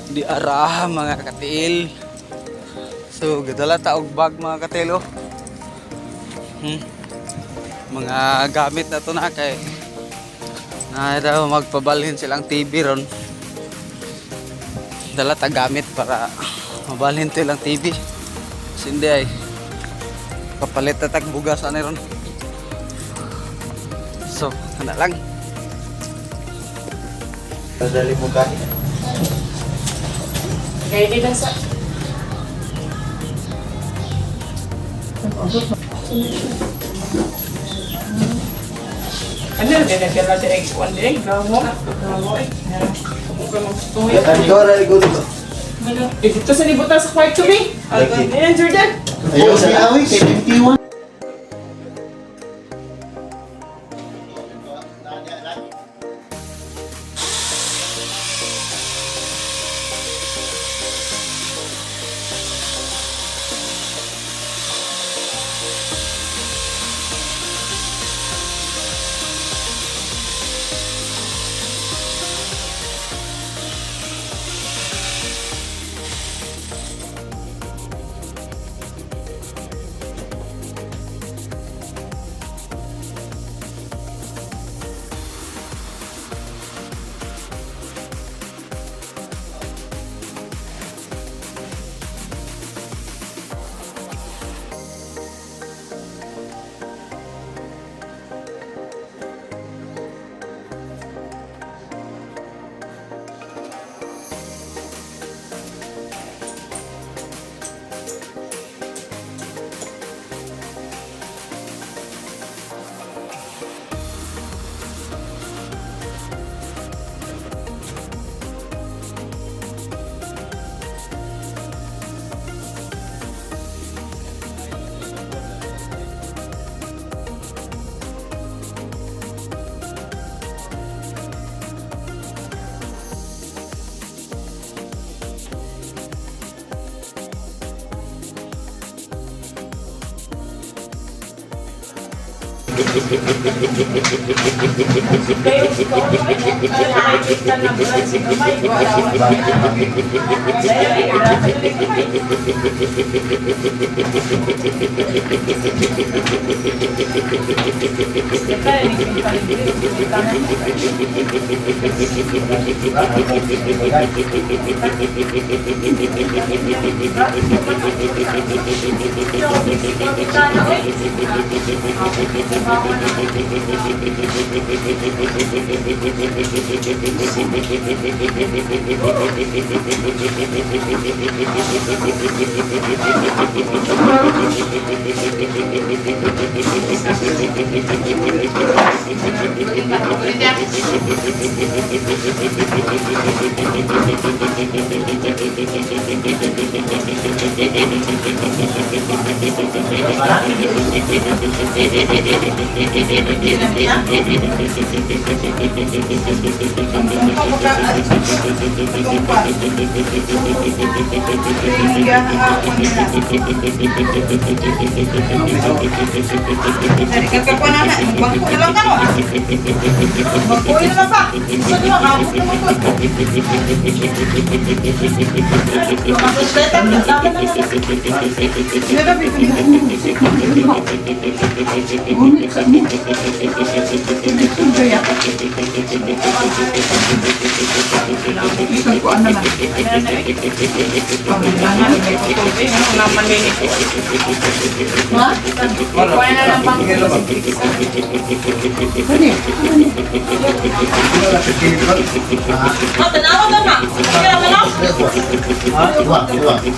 Di ara, mga katiil. So gadala ta og bag, mga katiil, oh. Mga gamit na to na kay na daw magpabalhin silang TV ron. Dala ta gamit para mabalhin to ilang TV. Sindi ay kapalit na tag bugas ani ron. So, ana lang. Dadali mo kahit. Kaya di lang sa. Ano, di na sila sa X1 din. Gawa. Gawa eh. Huwag ka magtuyo. Eh, dito sa libutan sa kwarto, eh. Ayan, Jordan. Ayaw sa away, kay 51. Kayo, ikaw, ay, nakikita na brand si Gamay. Wala. Ay, wala ka dali, Gamay. Kaya, hindi pa rin din.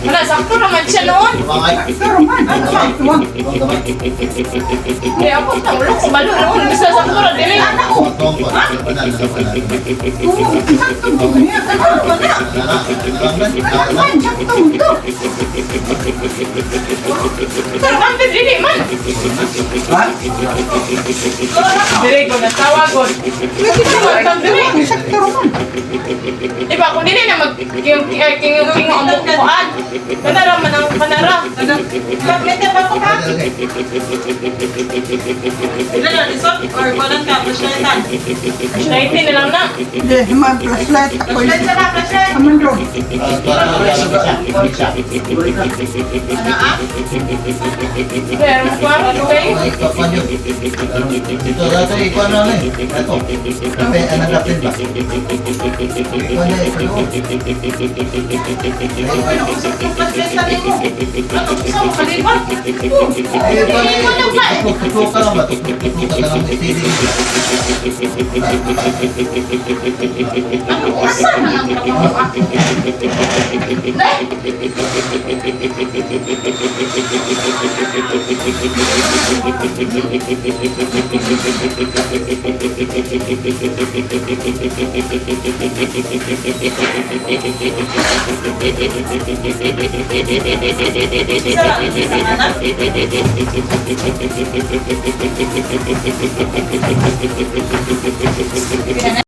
Wala, sakto naman siya noon. Kaya ako, taulo ko balo noon. Bisa sakto na dili. Pero ang dili man. Dili ko natawa ko. Ang dili. Diba kung dili na mag king king king king ang bukuan. Kanara man ang kanara. Ila na, lisod? Or walang ka, flashlightan? Flashlight na lang na. Hindi, man, flashlight ako. Flashlight na, flashlight! Aman ro. Ano ah? Pero kwarto kayo. Ito dati ikaw na lang eh. Ito. Kape, ano kapin ba? Ikaw na ikaw. Ay, ano, usap kong flashlightan nimo. Ano, usap mo, kalipat? Ay, ito na eh. Tutok ka lang ba? Tutok ka na lang. Steady. Ano, asa na ang trabaho ah? Nay! Isa lang, isa anak.